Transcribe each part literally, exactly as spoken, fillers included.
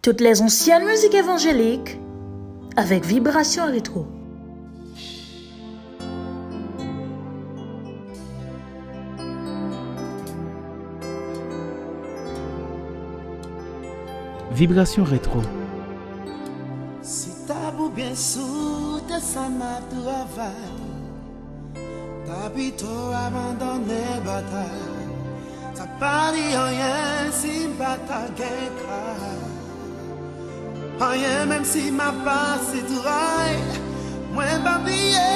Toutes les anciennes musiques évangéliques avec Vibration Rétro. Vibration Rétro. Si tab oubyen sou tè sa m ap travay, ta pito abandone batay. Sa pa di anyen si m pa ta gen kray. Anyen menm si m ap pase tray. Mwen pa bliye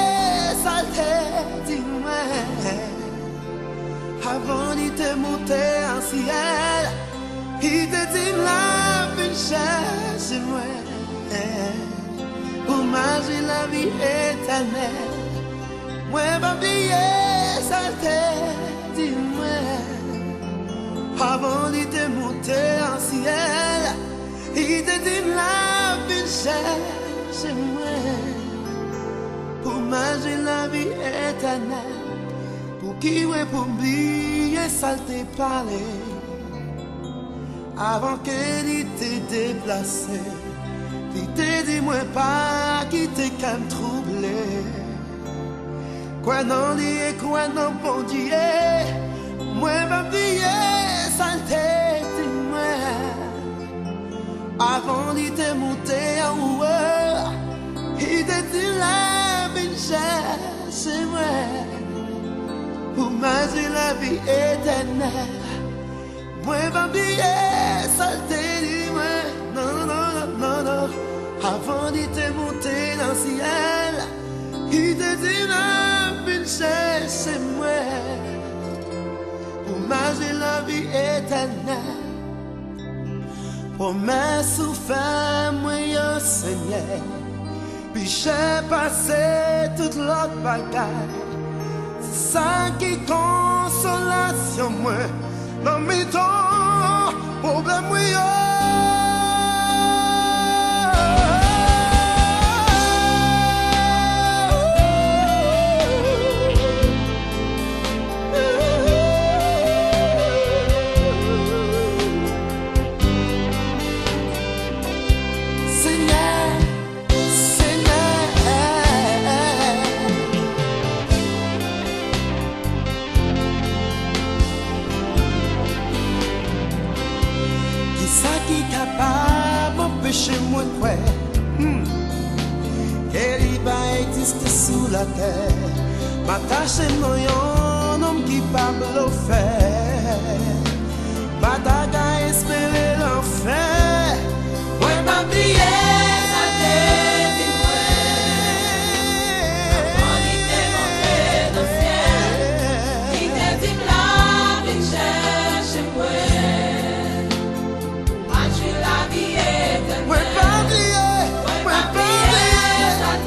sa l te di mwen. Avan li te moute an syèl, li te di m l ap vin chèche mwen. Pou m aji lavi etènèl. Mwen pa bliye sa l te di mwen. Avan li te moute an syèl, li te di m l ap vin chèche mwen. Pou m aji lavi etènèl. Pouki mwen pou m bliye sa l te pale? Avan ke li te deplase, li te di mwen pa kite kè m twouble. Kwè nan li e kwè nan Bondye, mwen pa bliye sa l te di mwen. Avan li te moute anwo, li te di l ap vin chèche mwen. Pou m aji lavi etènèl. Mwen pa bliye sa l te di mwen. Non, non, non, non, non. Avan li te moute nan syèl, li te di l ap vin chèche mwen. Pou m aji lavi etènèl. Pwomès ou fè mwen yo, Senyè, pi chè pase tout lòt bagay. Se sa ki konsolasyon mwen nan mitan pwoblèm mwen yo. Senyè, Senyè. Kisa ki kapab anpeche mwen kwè, hmm, ke li pa egziste sou latè? M atache nan yon nonm ki pa blofè. Pa ta ka espere l anfen. Mwen pa bliye sa l te di mwen. Avan li te monte nan syèl, li te di m l ap vin chèche mwen. Mwen pa bliye, mwen pa bliye sa l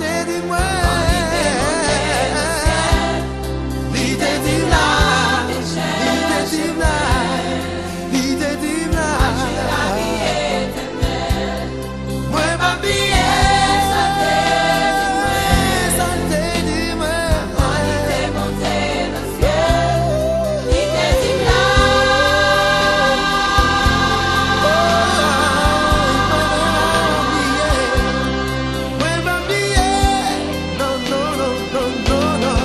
te di mwen. Li te di m la, li te di m la, li te di m la. Mwen pa bliye sa l te di mwen, sa l te di mwen. Avan li te monte nan syèl, li te di m la. Oh, mwen pa bliye, mwen pa bliye. Non, non, non, non, non, non.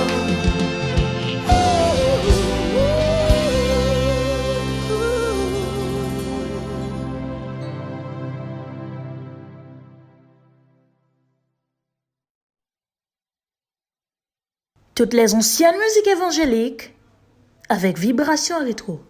Toutes les anciennes musiques évangéliques avec Vibration Rétro.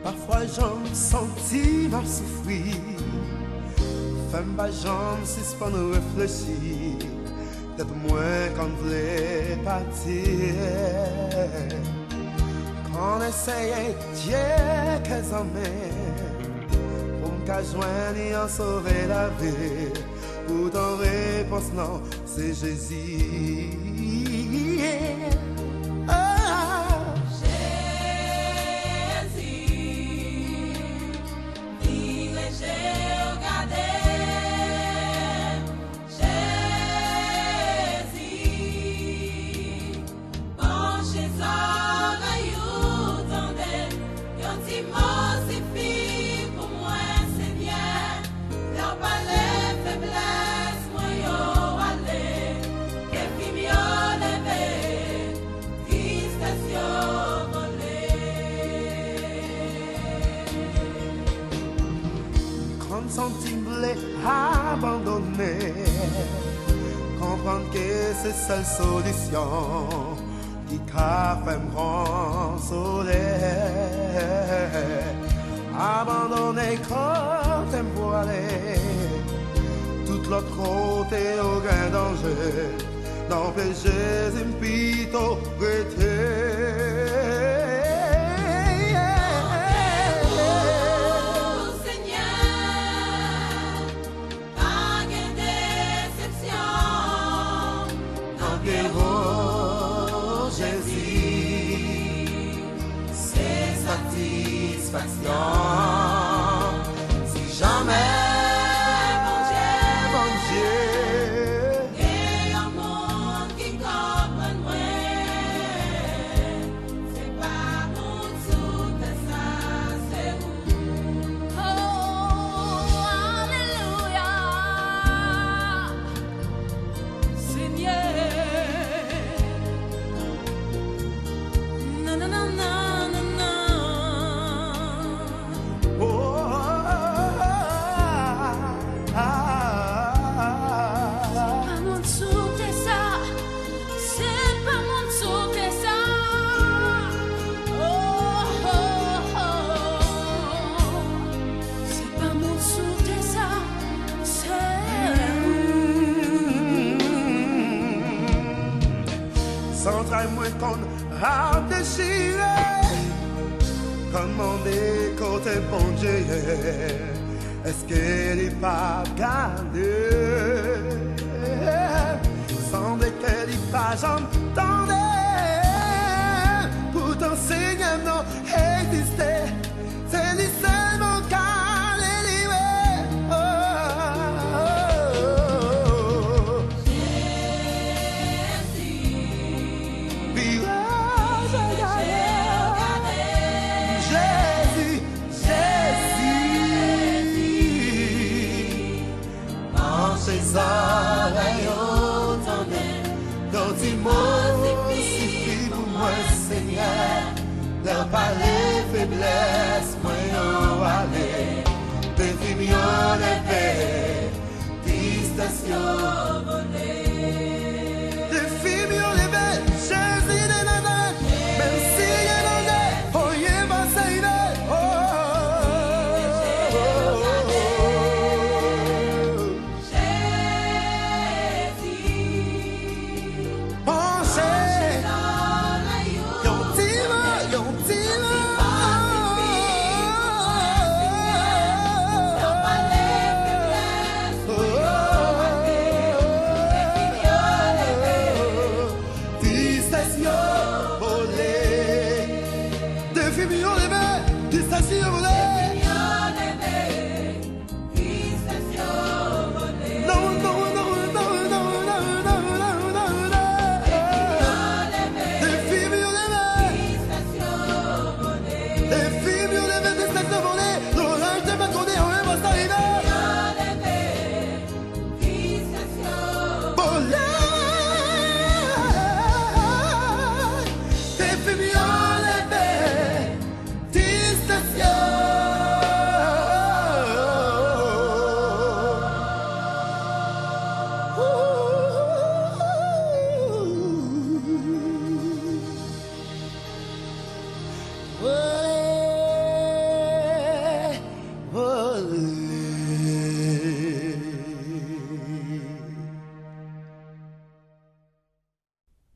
Pafwa jan m santi m ap soufri fè m pa janm sispann reflechi. Tèt mwen konn vle pati. Konnen se Dye k zanmi m pou m ka jwenn yon sove lavi. Poutan repons lan se Jezi. Oh. Santi m vle abandone. Konprann ke se sèl solisyon ki ka fè m konsole. Abandone kote m prale. Tout lòt kote yo gen danje. Nan pye Jezi m pito rete. Oh, Senyè, pa gen desepsyon nan pye w, Jezi. Se satisfaksyon. Si jamè Bondye, Bondye gen yon moun ki konprann mwen, se pa moun sou tè sa, se ou. Oh, alelouya. Senyè. Na, na, na, na, na, na. Oh, ah, ah, ah, ah. Se pa moun sou tè sa. Se pa moun sou tè sa. Oh, oh, oh. Se pa moun sou tè sa. Se ou. Zantray mwen konn ap dechire. Konn mande kote Bondye ye. Èske li p ap gade? Sanble ke li pa janm tande. Poutan Senyè m nan egziste. Se li sèlman k ka delivre. Oh, oh, oh, oh. Jezi. Pi lwen je gade. Jezi. Jezi. Panche zòrèy ou tande. Yon ti mo sifi pou mwen, Senyè. Lè w pale, feblès mwen yo ale. Defi m yo leve. Tristès yo vole. Defi m yo leve, Jezi de Nazarèt. Menm si gen danje, anyen pa sa rive. Oh, oh, oh, oh, oh. Jezi. Panche. Yon ti mo, yon ti mo. Tristès yo vole. Defi m yo leve. Tristès yo vole.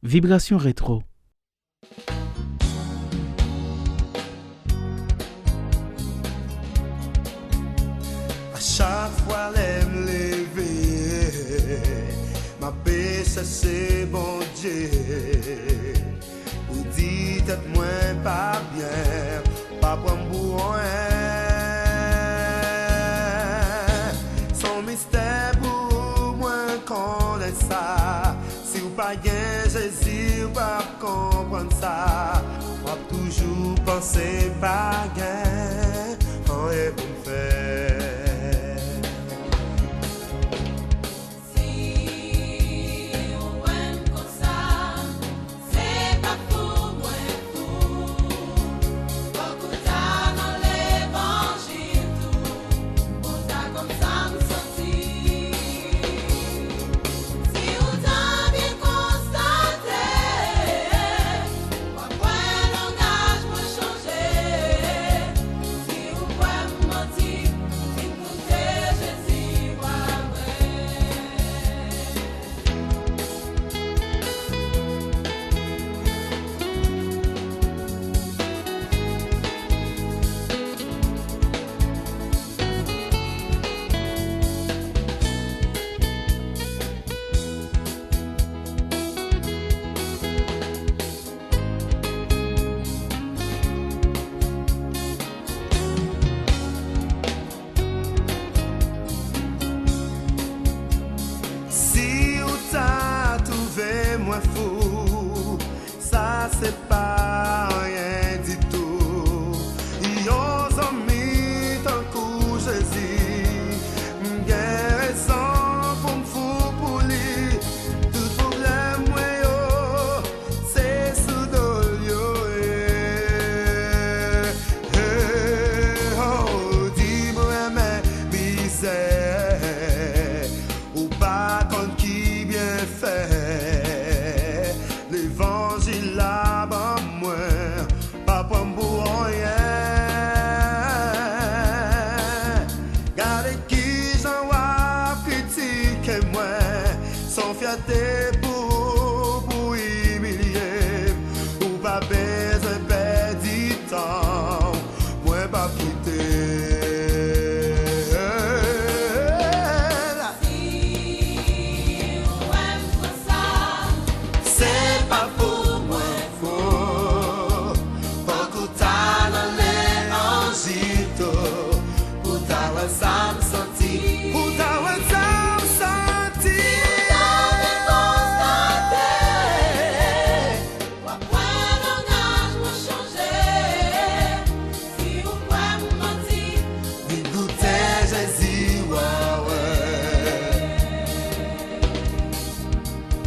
Vibrasyon Retwo. A chak fwa lè m leve, m ape chèche Bondye. Ou di tèt mwen pa byen, pa pran m pou anyen. Se yon mistè pou mwen konnen sa. Si w pa gen Jezi, w p ap konprann sa. W ap toujou panse pa gen anyen pou m fè. Si w wè m konsa, se pa fou mwen fou. Fòk ou ta nan levanjil tou, pou w ta konn San mwen p ap kite l. Si w wè m konsa, se pa pou mwen. Fò, fòk ou ta nan levanjil tou, pou w ta wè sa m santi. Pou w ta wè sa m santi. Si w ta vin konstate, w ap wè langaj mwen chanje. Si w kwè m manti, vin goute Jezi, w a wè.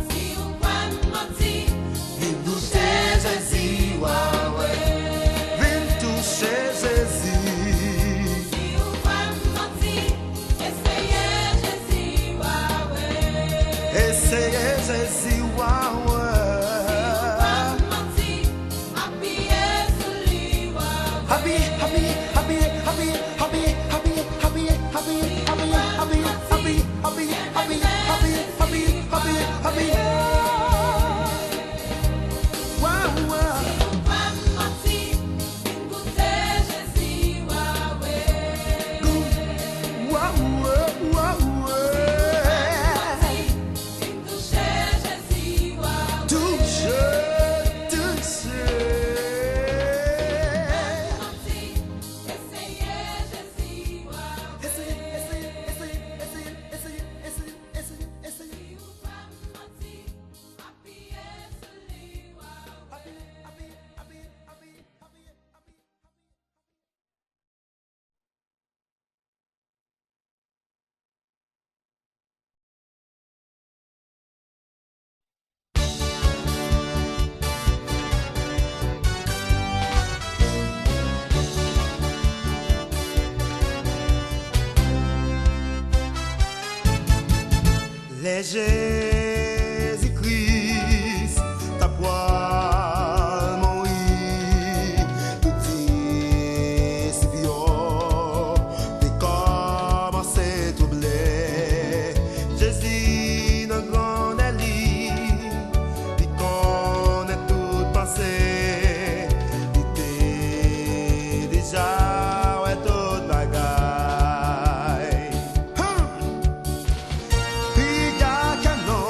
Si w kwè m manti, vin touche Jezi, w a wè. Vin touche Jezi. Si w kwè m manti, eseye Jezi, w a wè. Eseye Jezi, w a wè. Si w kwè m manti, apiye sou li, w a wè. Apiye, apiye, apiye, apiye, apiye, apiye, apiye, apiye, apiye, apiye, apiye, apiye, apiye, apiye, apiye, apiye, apiye, apiye, apiye. Wa, wa. Si w kwè m manti, vin goute Jezi, w a wè. Gou-, wa, wa, wa, wa. Si w kwè m manti, vin touche Jezi, w a wè. Touche, touche. Eseye Jezi, w a wè. Eseye, eseye, eseye, eseye, eseye, eseye, eseye, eseye, eseye. Lè Jezi Kris t ap pral mouri, tout disip yo te kòmanse twouble. Jezi nan grandè li, li konnen tout panse, li te deja wè tout bagay. Piga kè non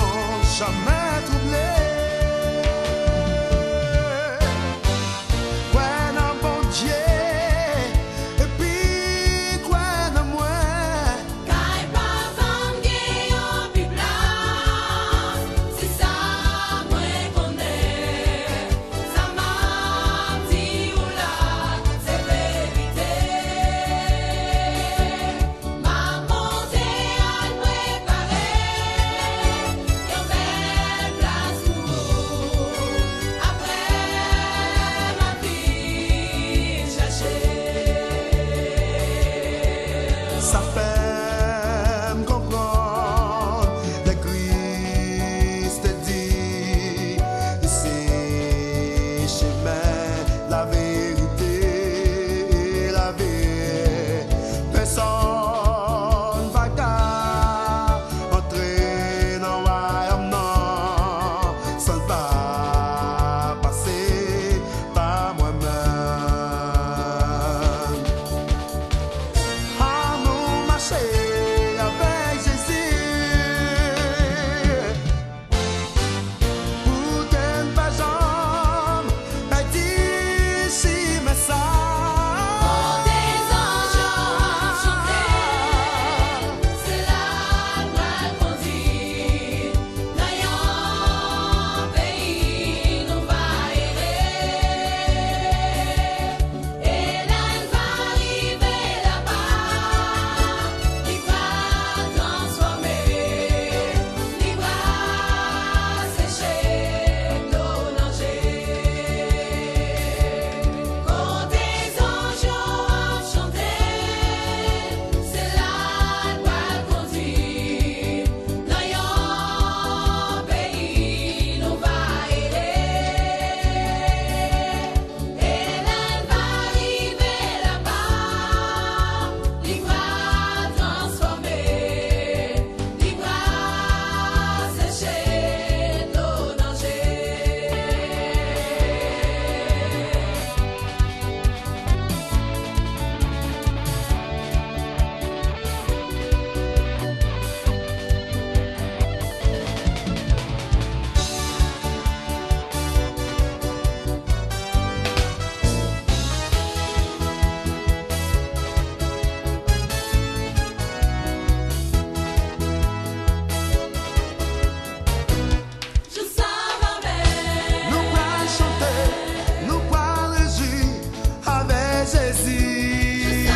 Jezi,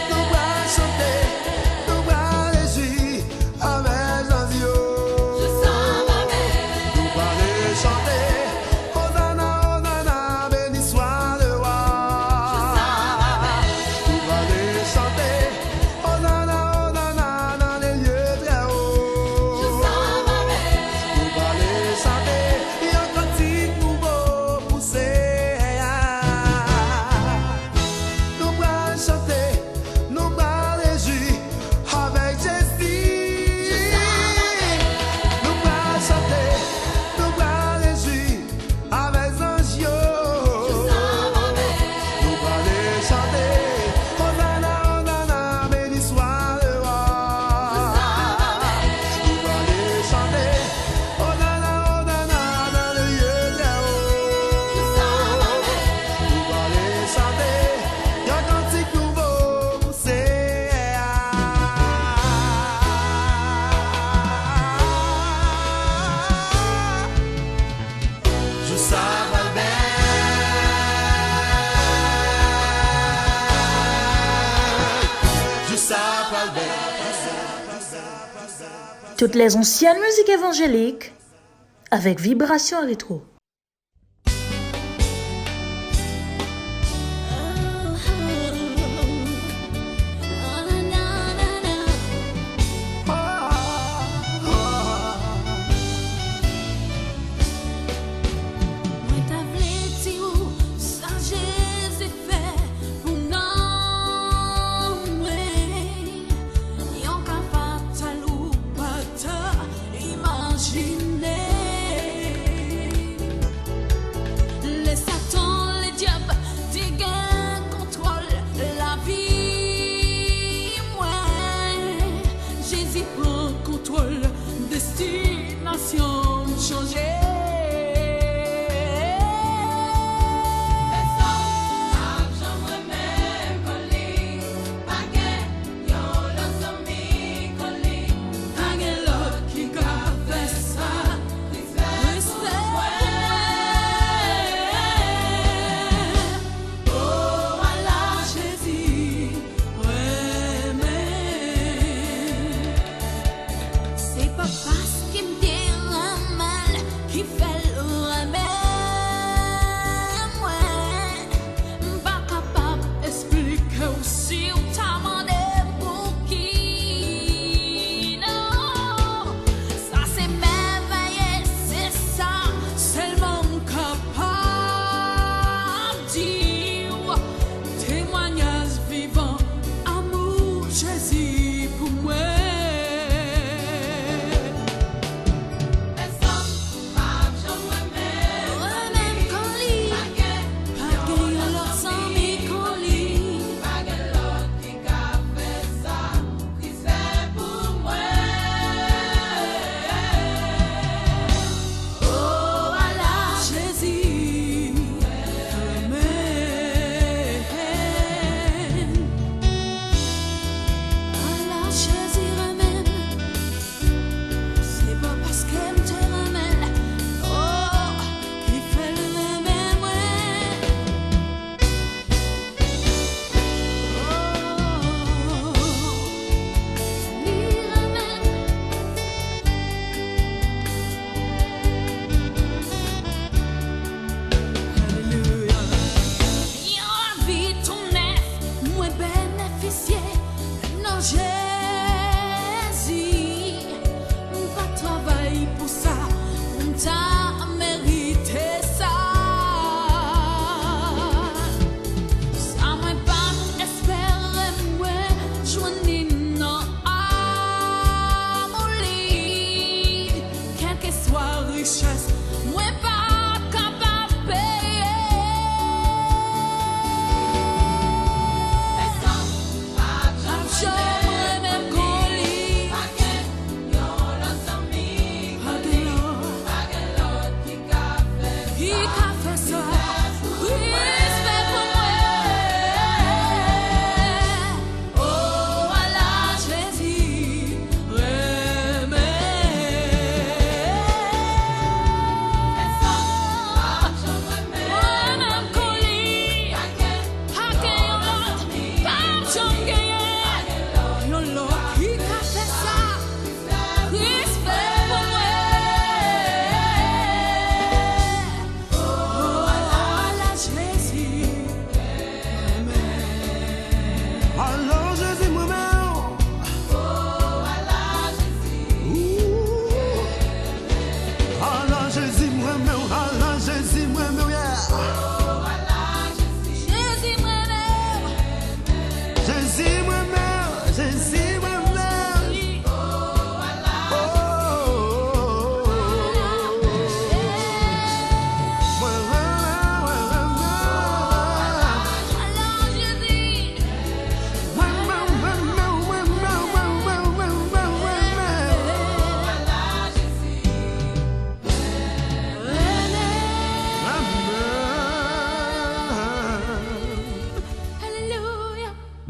nou pral chante, nou pral rejwi avèk zanj yo. Nou pral chante, Ozana, Ozana, beni swa le wa. Nou pral chante, Ozana, Ozana, nan le lye trè wo. Nou pral chante yon kantik nouvo pou Seyè a. Nou pral chante, nou pral rejwi avèk Jezi. Nou pral chante, nou pral rejwi avèk zanj yo. Nou pral chante, Ozana, Ozana, beni swa le wa. Nou pral chante, Ozana, Ozana, nan le lye trè wo. Nou pral chante yon kantik nouvo pou Seyè a. Jou sa pral bèl. Jou sa pral bèl. Toutes les anciennes musiques évangéliques avec Vibration Rétro. Mwen ta vle di w sa Jezi fè pou nanm mwen. Yon ka fatal ou pa ta imajine.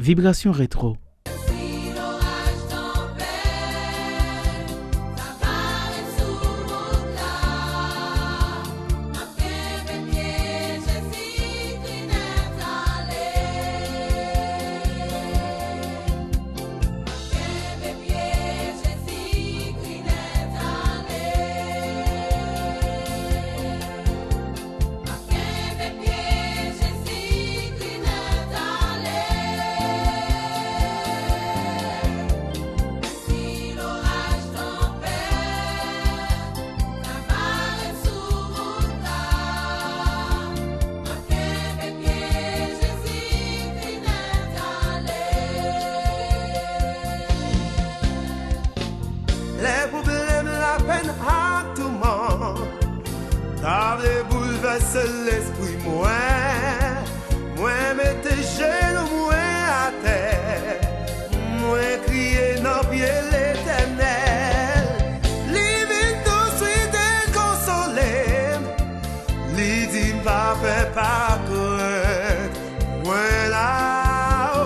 Vibrasyon Retwo. Lè pwoblèm, lapenn ak touman ta vle boulvèse lespri mwen, mwen mete jenou mwen atè, mwen kriye nan pye Letènèl. Li vin touswit e konsole m. Li di m pa pè, pa krent, mwen la, o.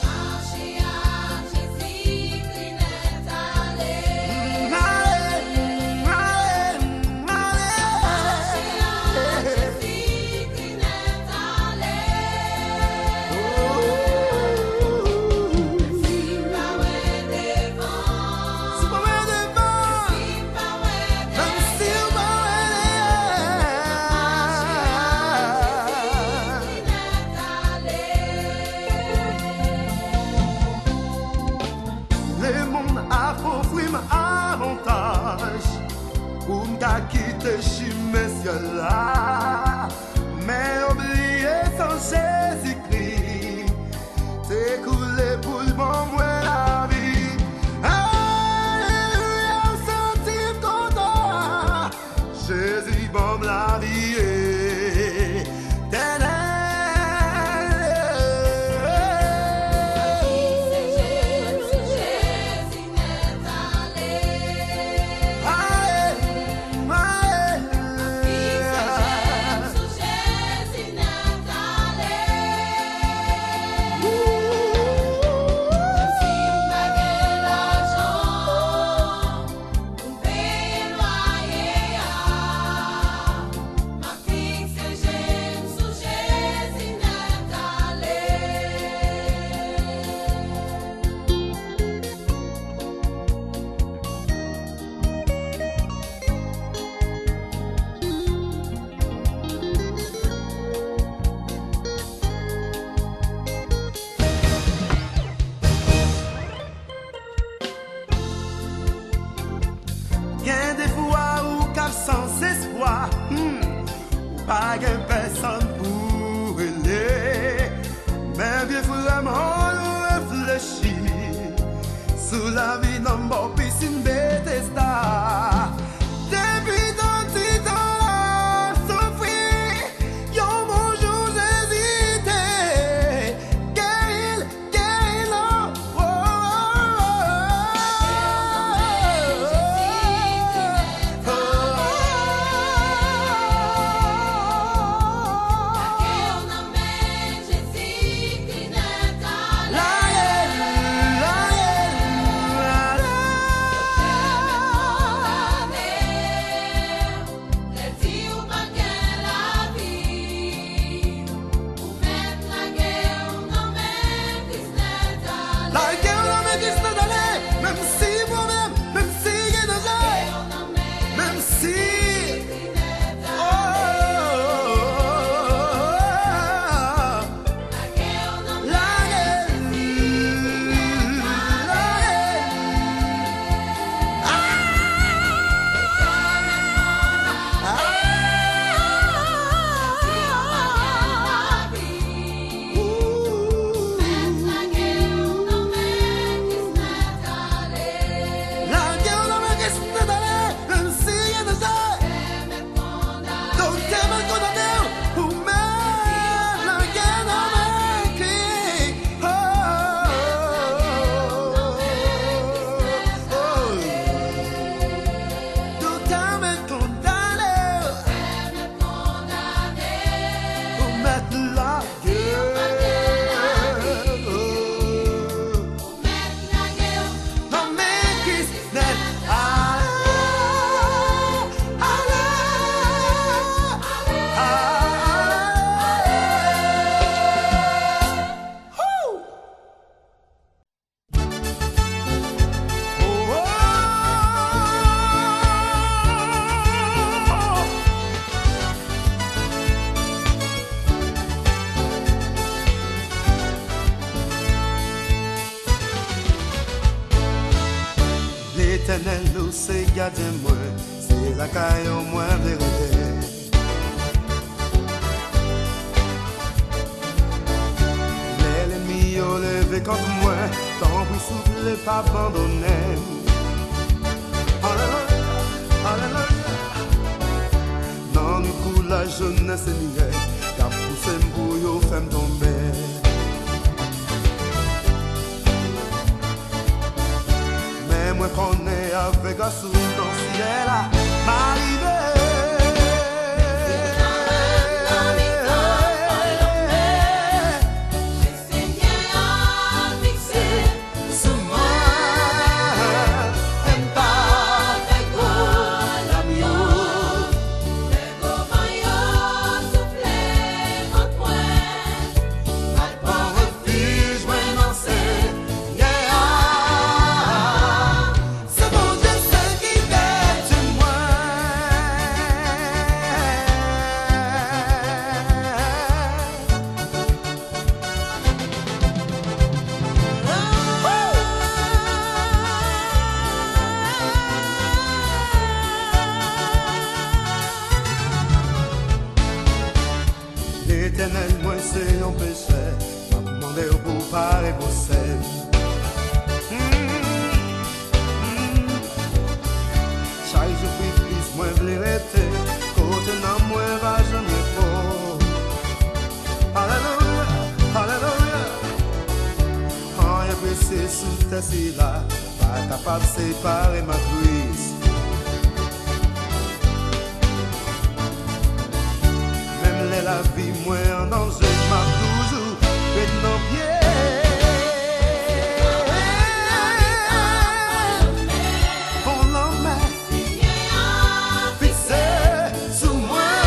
Mache ak Jezi, kri nèt ale. Ale, ale, ale. Mache ak Jezi, kri nèt ale. Si m pa wè devan, si m pa wè devan, si m pa wè devan, menm si m pa wè devan, mache ak Jezi, kri nèt ale. Lemonn ap ofri m avantaj pou m ta kite chimen syèl la. Men yo bliye san Jezikri te koule pou l ban mwen lavi. Alelouya, m santi m kontan. Jezi ban m lavi etènèl. Gen de fwa ou k ap san zespwa, hmm, ou pa gen pèsonn pou rele. Men vye frè m, ann reflechi sou lavi nan bò pisin Betesda. Depi tan ti tan l ap soufri, yon bon jou Jezi te geri l, geri l, o, o, o, o. Gadyen mwen, se lakay ou mwen vle rete. Lè lènmi yo leve kont mwen, tanpri souple pa abandonnen m. Alelouya, alelouya. Nan nwit kou lajenès e niyèt, y ap pouse m pou yo fè m tonbe. Men mwen konnen avèk gras ou nan syèl la, m a rive. Senyè a fikse sou mwen, m pa fè gwo lòm yo. Lè gwo van yo soufle kont mwen, m al pran refij mwen nan Senyè a. Se Bondye sèl ki dèyè mwen. Letènèl, mwen se yon pechè, m ap mande w pou w pa repousse m. Mm, mm. Chak jou pi plis mwen vle rete kote nanm mwen pa janm repo. Alelouya, alelouya. Anyen prese sou tè sila pa kapab separe m ak Kris. Menm lè lavi mwen an danje, m ap toujou ret nan pye. Fon lanmè, Senyè a fikse sou mwen,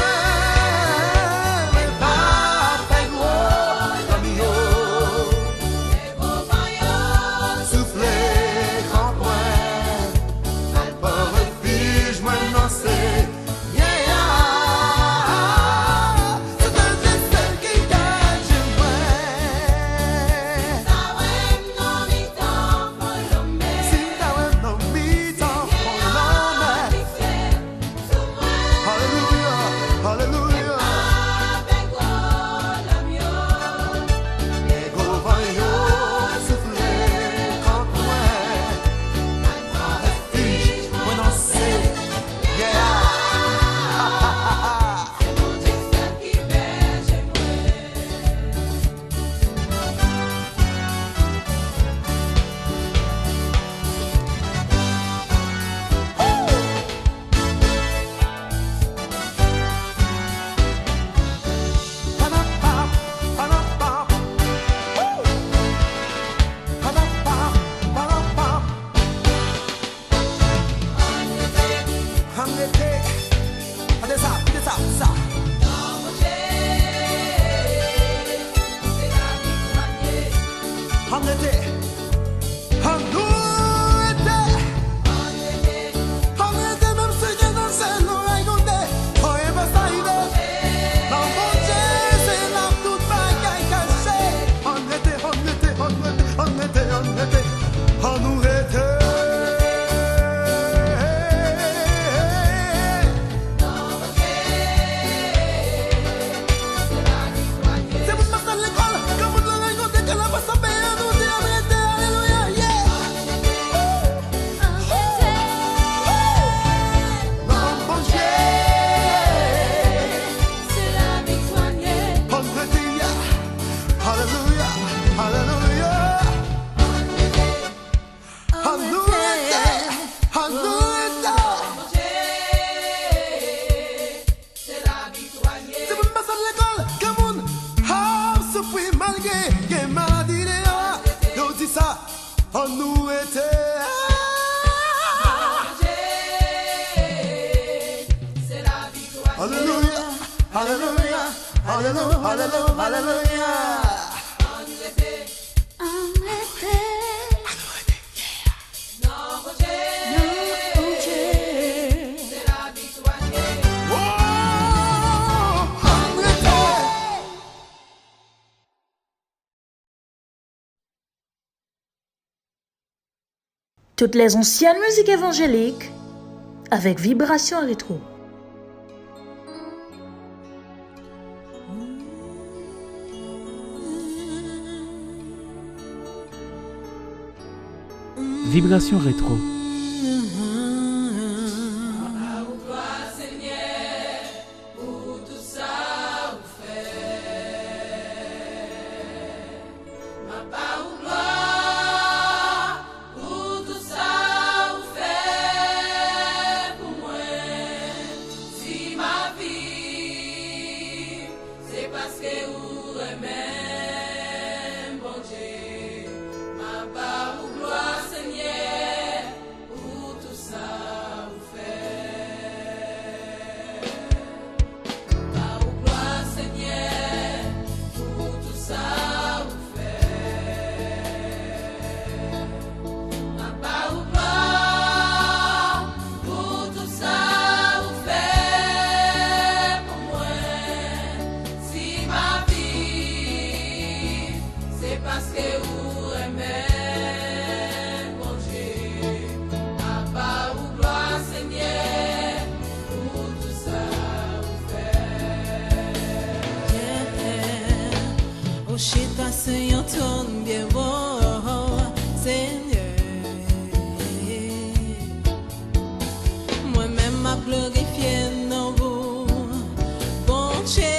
men pa fè gwo lòm yo. Lè gwo van yo soufle kont mwen, m al pran refij mwen nan Senyè a. Se Bondye sèl ki gadyen mwen. Si w ta wè m nan mitan fon lanmè, si w ta wè m nan mitan fon lanmè, Alelouya, alelouya. Lè gwo van yo soufle kont mwen, mwen nan Senyè a. Ann rete. Tande sa, tande sa, tande sa. Ann rete. Ann nou rete. Ann rete, menm si gen nan syèl, nou rayonne. Anyen pa sa rive. Nan Bondye, se la tout bagay kache. Ann rete, ann rete, ann rete, ann rete, ann rete. Ann nou rete. Se pou n pase lekòl, granmoun nan rayonne, kalabas la byen, nou di ann rete, alelouya, yeah. Nan Bondye, se laviktwa n ye. Ann rete, yeah. Alelouya, alelouya. Ann nou rete, ann nou rete. Se pou n pase lekòl, granmoun ap soufri malgre gen maladi deyò. Yo di sa, ann nou rete. Alelouya, alelouya, alelouya, alelouya, alelouya. Ann rete. Nan Bondye. Nan Bondye. Se laviktwa n ye. Oh, ann rete. Toutes les anciennes musiques évangéliques Avèk Vibrasyon Retwo. Vibrasyon Retwo. Pou tout sa ou fè, m ap ba ou glwa. Pou tout sa ou fè pou mwen, si m ap viv, se paske ou renmen m, Bondye. M ap ba ou glwa, Senyè, pou tout sa ou fè. M ap ba ou glwa, Senyè, pou tout sa ou fè. M ap ba ou glwa pou tout sa ou fè pou mwen. Si m ap viv, se paske ou renmen m, Bondye. M ap ba ou glwa, Senyè, pou tout sa ou fè. Yeah. Ou chita sou yon twòn byen wo, Senyè. Mwen menm m ap glorifye non ou, Bondye.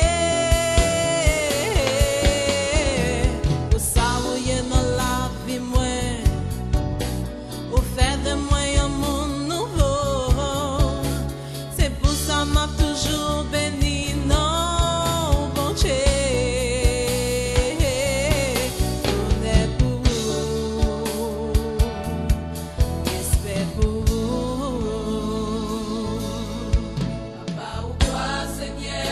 Pou sa ou ye nan lavi mwen, ou fè de mwen yon moun nouvo. Se pou sa m ap toujou beni non w, Bondye. Onè pou ou, respè pou ou. M ap ba ou glwa, Senyè,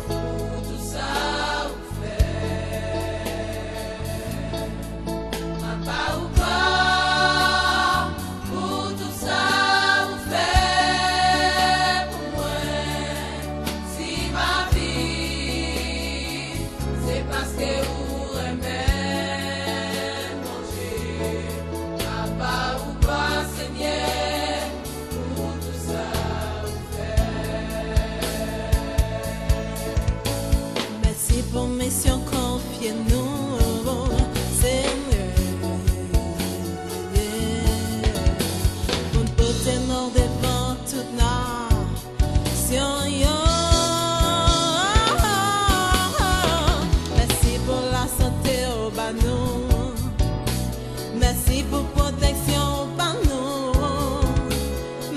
pou tout sa ou fè. M ap ba ou glwa pou tout sa ou fè pou mwen. Si m ap viv, se paske ou renmen m, Bondye. M ap ba ou glwa, Senyè, pou tout sa ou fè. Mèsi pou misyon konfye nou, Senyè. Pou n pote non w devan tout nasyon yo. Mèsi pou lasante w ba nou. Mèsi pou pwoteksyon w ba nou.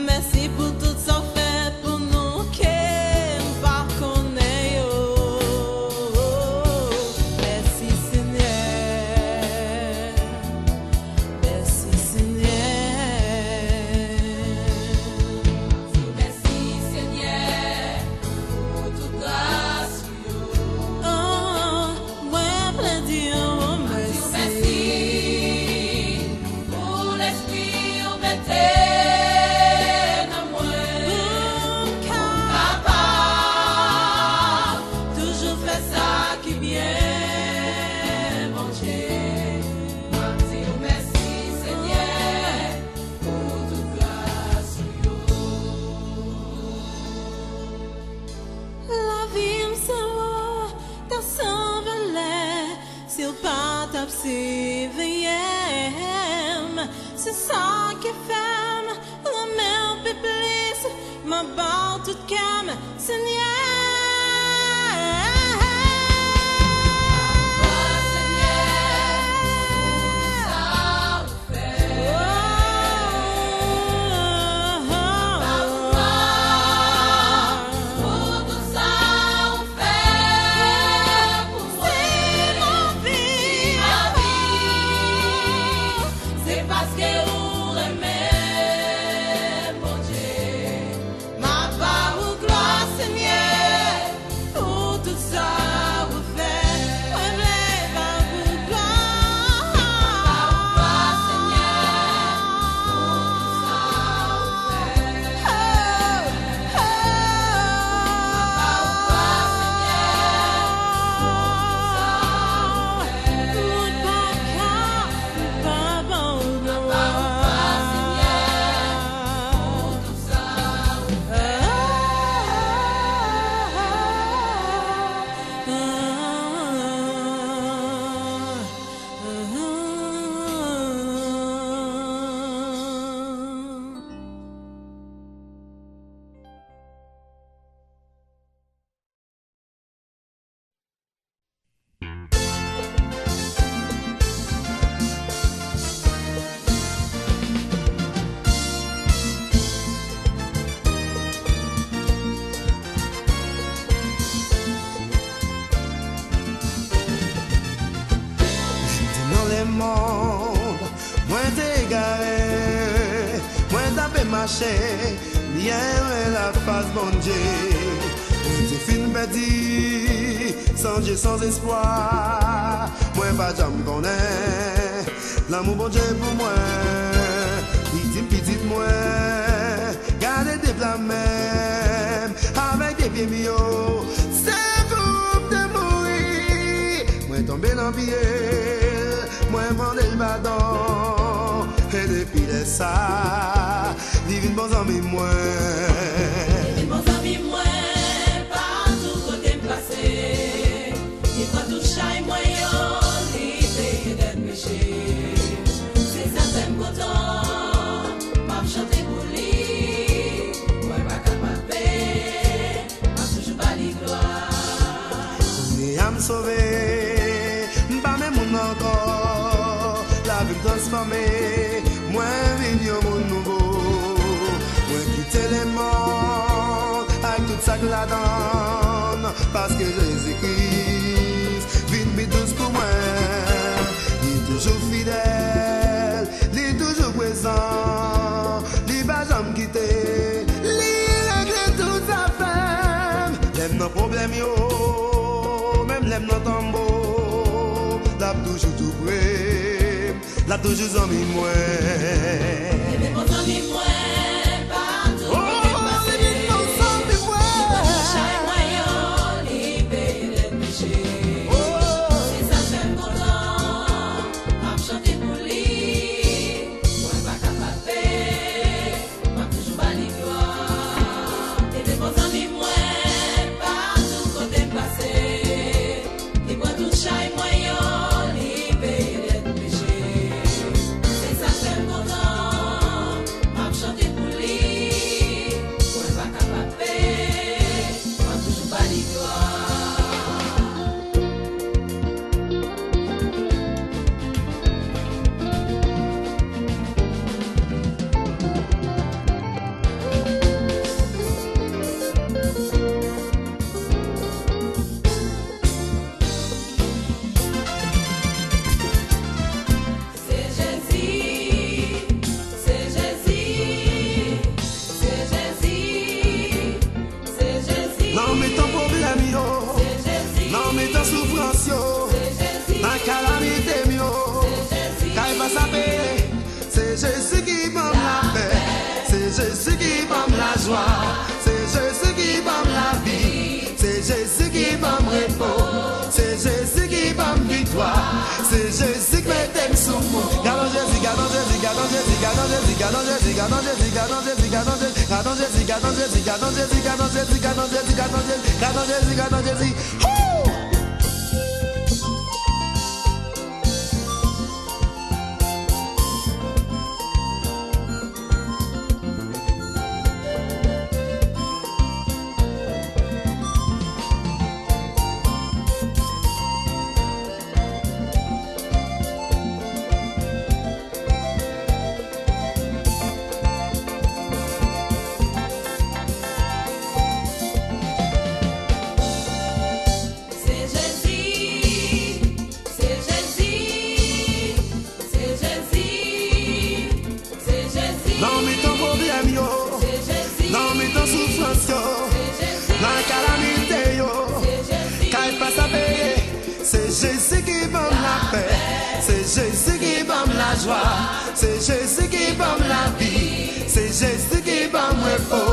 Mèsi pou tout sa w fè pou nou ke m pa konnen yo. Mèsi, Senyè. Mèsi, Senyè. Di w mèsi, Senyè, pou tout gras ou yo. Oh, mwen vle di w mèsi. Di w mèsi pou lespri ou mete nan mwen. Pou m kapab toujou fè sa ki byen, Bondye. M ap di w mèsi, Senyè, pou tout gras ou yo. Lavi m se ou, ta san valè, si w pa t ap siveye m. Se sa ki fè m renmen w pi plis, m ap ba w tout kè m, Senyè. Se paske ou renmen m, Bondye. M ap ba ou glwa, Senyè, Mond, mwen te egare, mwen t ape mache, byen lwen lafas Bondye. Mwen te fin pèdi, san Dye, san espwa. Mwen pa janm konnen lanmou Bondye pou mwen. Li di m, pitit mwen, gade de pla men m avèk de pye m yo, se pou m te mouri. Mwen tonbe nan pye l, mwen mande l padon. E depi lè sa, li vin bon zanmi mwen. Li vin bon zanmi mwen, patou kote m pase. Li pran tout chay mwen yo, li peye dèt peche. Se sa fè m kontan, m ap chante pou li. Mwen pa kapab peye, m ap toujou ba li glwa. Kounye a m sove, m pa menm moun ankò. Lavi m transfòme, mwen vin yon moun nouvo. Mwen kite lemonn ak tout sa k ladann, paske Jezi Kris vin pi dous pou mwen. Li toujou fidèl, li toujou prezan, li pa janm kite, li regle tout zafè m. Lè m nan pwoblèm yo, menm lè m nan tanbo, l ap toujou tou pre m, l ap toujou zanmi mwen. Li vin bon zanmi mwen, patou kote m pase. Li vin bon zanmi mwen. Li pran tout chay mwen yo, li peye dèt peche. Se sa fè m kontan, m ap chante pou li. Mwen pa kapab peye, m ap toujou ba li glwa. Li te bon zanmi mwen, patou kote m pase. Li pran tout chay mwen yo, li peye dèt peche. Se sa fè m kontan, m ap chante pou li. Mwen pa kapab peye, m ap toujou ba li glwa. Se Jezi, se Jezi, se Jezi, se Jezi. Nan mitan pwoblèm yo, se Jezi, nan mitan soufrans yo, se Jezi, nan kalamite m yo, se Jezi, kay pa sa peye. Se Jezi ki ban m lapè, se Jezi ki ban m lajwa, se Jezi ki ban m lavi, se Jezi ki ban m repo, se Jezi ki ban m viktwa, se Jezi ki mete m sou moun. Gadon Jezi, gadon Jezi, gadon Jezi, gadon Jezi, gadon Jezi, gadon Jezi, gadon Jezi, gadon Jezi, gadon Jezi, gadon Jezi, gadon Jezi, gadon Jezi, gadon Jezi, gadon Jezi, gadon Jezi, gadon Jezi. Hoo! Se Jezi, se Jezi, se Jezi, se Jezi. Nan mitan pwoblèm yo, se Jezi, nan mitan soufrans yo, se Jezi, nan kalamite yo, se Jezi, kay pa sa peye. Se Jezi ki ban m lapè, se Jezi ki ban m lajwa, se Jezi ki ban m lavi, se Jezi ki ban m repo.